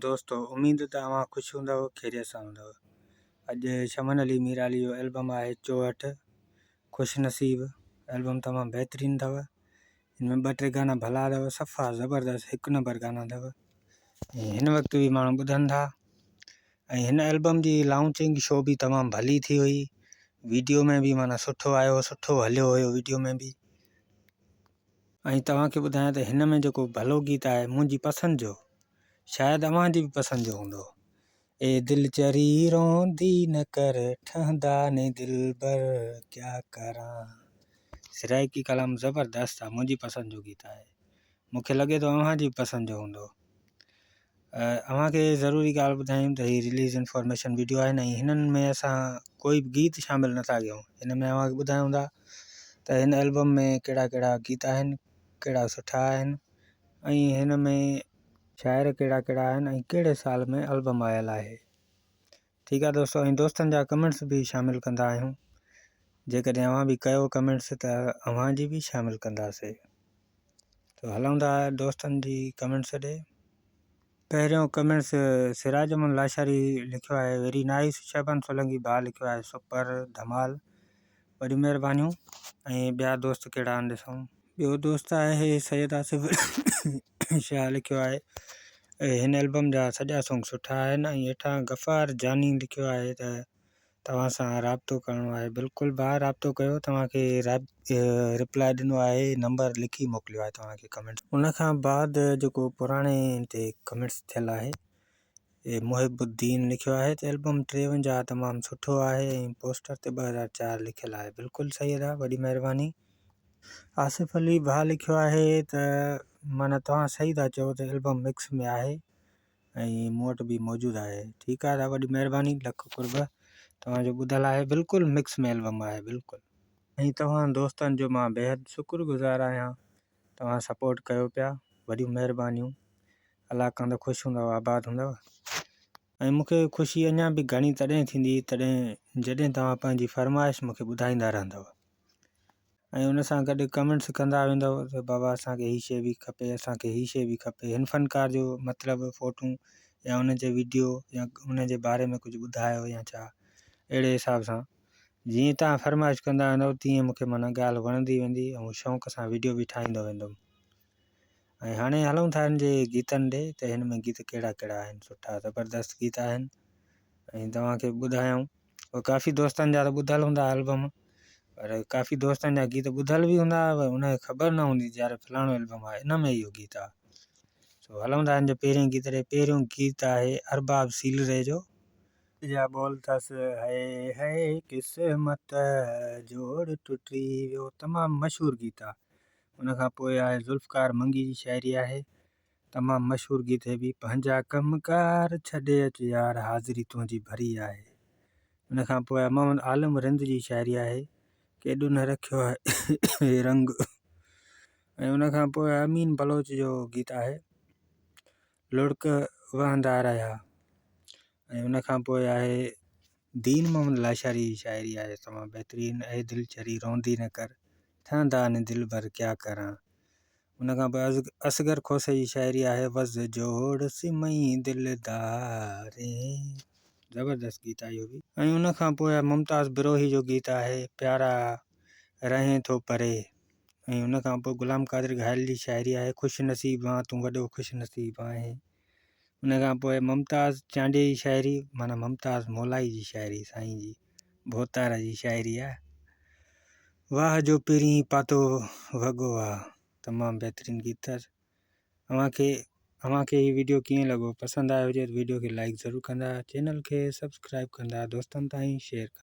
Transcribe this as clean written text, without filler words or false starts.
دوستو اميد ته اوهان خوش هوندؤ خيريت سان هوندؤ. اڄ شمن علي ميرالي جو البم آهي چوهٺ خوش نصيب البم تمام بهترين اٿو هن ۾ ٻه ٽي گانا ڀلا اٿو صفا زبردست هڪ نمبر گانا اٿو ۽ هن وقت به ماڻهو ٻڌن ٿا ۽ هن البم جي لانچنگ شو به تمام ڀلي ٿي هئي ويڊيو ۾ به معنيٰ سٺو آيو سٺو هليو هيو ويڊيو ۾ به ۽ توهان کي ٻڌايان ته هن ۾ جيڪو ڀلو گيت آهي منهنجي پسند جو شايد اوهان جي به پسند جو هوندو. اي دل چري روندي نه ڪر ٺهندا ني دلبر ڪيا ڪران سرائيڪي ڪلام زبردست آ منهنجي پسند جو گيت آهي مونکي لڳي ٿو اوهان جي به پسند جو هوندو. اوهان کي ضروري ڳالهه ٻڌايون ته هي رليز انفارميشن ويڊيو آهن ۽ هنن ۾ اسان ڪوئي به گيت شامل نٿا ڪيون هن ۾ اوهان کي ٻڌايون ٿا ته هن البم ۾ ڪهڙا ڪهڙا گيت آهن ڪهڙا سٺا آهن ۽ هن ۾ شاعر ڪهڙا ڪهڙا آهن ۽ ڪهڙي سال ۾ البم آيل آهي ٺيڪ آهي دوستو ۽ دوستن جا ڪمينٽس به شامل ڪندا آهيون جيڪڏهن اوهان به ڪيو ڪمينٽس ته اوهان جي به شامل ڪنداسي ته هلون ٿا دوستن جي ڪمينٽس ڏي پهريون ڪمينٽس سراج احمد لاشاري لکيو آهي ويري نائس شعبان سولنگي ڀاء لکيو آهي سپر ڌمال وڏيون مهربانيون ۽ ٻيا دوست ڪهڙا آهن ڏسون ٻيو دوست آهي سيد آصف شاهه لکيو آهي هن البم جا سڄا سونگ سٺا آهن ۽ هيٺان غفار جاني لکيو آهي ته توهان سان رابطو ڪرڻو آهي بلڪل ڀاء رابطو ڪيو توهان کي رپلاء ڏنو آهي نمبر لکي موڪليو آهي توهان کي ڪمينٽس ان کان بعد جيڪو پراڻي تي ڪمينٽس ٿيل آهي محب الدين لکيو آهي ته البم 53 تمام سٺو آهي ۽ پوسٽر تي 2004 لکيل آهي بلڪل صحيح ادا وڏي مهرباني. آصف علي ڀاء لکيو آهي ته معنيٰ توهان صحيح ٿا چئو ته البم مڪس ۾ آهي ۽ مون وٽ به موجود آهي ٺيڪ آهي ادا وڏي مهرباني لک قرب توهان جو ٻڌل آهي بلڪل مڪس ۾ البم آهي بلڪل. ۽ توهان دوستن جو مان بيحد شڪر گذار آهيان توهان سپورٽ ڪيو پيا وڏيون مهربانيون الله ڪندو خوش هوندؤ آباد هوندؤ ۽ مون کي خوشي اڃا به گهڻي تڏهن ٿيندي تڏهن جڏهن توهان پنهنجي فرمائش مون کي ٻڌائيندا رهندؤ ۽ ان سان گڏ ڪمينٽس ڪندا ويندؤ ته بابا اسان کي هي شيء به کپي اسان کي هي شيء به کپي هن فنڪار جو مطلب فوٽو يا ان جي ويڊيو يا ان جي باري ۾ ڪجهه ٻڌايو يا ڇا اهڙي حساب سان جيئن توهان فرمائش ڪندا ويندؤ تيئن مون کي معنيٰ ڳالهه وڻندي ويندي ۽ شوق سان ويڊيو به ٺاهيندو ويندم ۽ هاڻي هلون ٿا هن جي گيتن ڏي ته هن ۾ گيت ڪهڙا ڪهڙا آهن سٺا زبردست گيت آهن ۽ توهان کي ٻڌايائون ڪافي دوستن جا ته ٻڌل هوندا البم پر ڪافي دوستن جا گيت ٻڌل به هوندا پر ان کي خبر نه هوندي يار فلاڻو البم آهي ان ۾ اهو گيت آهي سو هلون ٿا هن جي پهرين گيت ڏي پهريون گيت آهي ارباب سيلري جو جا ٻول ٿس هئي هئي قسمت جوڙ ٽٽي ويو تمام مشهور گيت آهي ان کان پوء آهي ذوالفقار منگي جي شاعري آهي تمام مشهور گيت هي به پنهنجا ڪم ڪار ڇڏي اچ يار حاضري تنهنجي ڀري آهي ان کان پوء محمد عالم رند جي شاعري آهي ڪيڏو نه رکيو آهي رنگ ۽ ان کان پوء امين بلوچ جو گيت آهي لڙڪ وهندا رهيا ۽ ان کان پوء آهي دين محمد لاشاري جي شاعري آهي تمام بهترين اي دل چري روندي نه ڪر ٺهندا نه دلبر ڪيا ڪران ان کان پوء اصغر کوسي جي شاعري آهي وز جوڙ سمئي دلدارين زبردست گيت آهي اهو به. ۽ ان کان پوء ممتاز بروهي جو گيت آهي پيارا رهين ٿو پري ۽ ان کان پوء غلام قادر گهايل جي شاعري آهي خوش نصيب آن تون وڏو خوش نصيب آهين ان کان پوء ممتاز چانڊيي جي شاعري معنيٰ ممتاز مولائي جي شاعري سائين جي ڀوتار جي شاعري آهي واهه جو پرين پاتو وڳو آ تمام بهترين گيت اٿس اوهان کي اوهان کي هي ويڊيو ڪيئن لڳو پسند آيو هجي ته ويڊيو کي لائڪ ضرور ڪندا چينل کي سبسڪرائب ڪندا دوستن تائين شيئر ڪندا.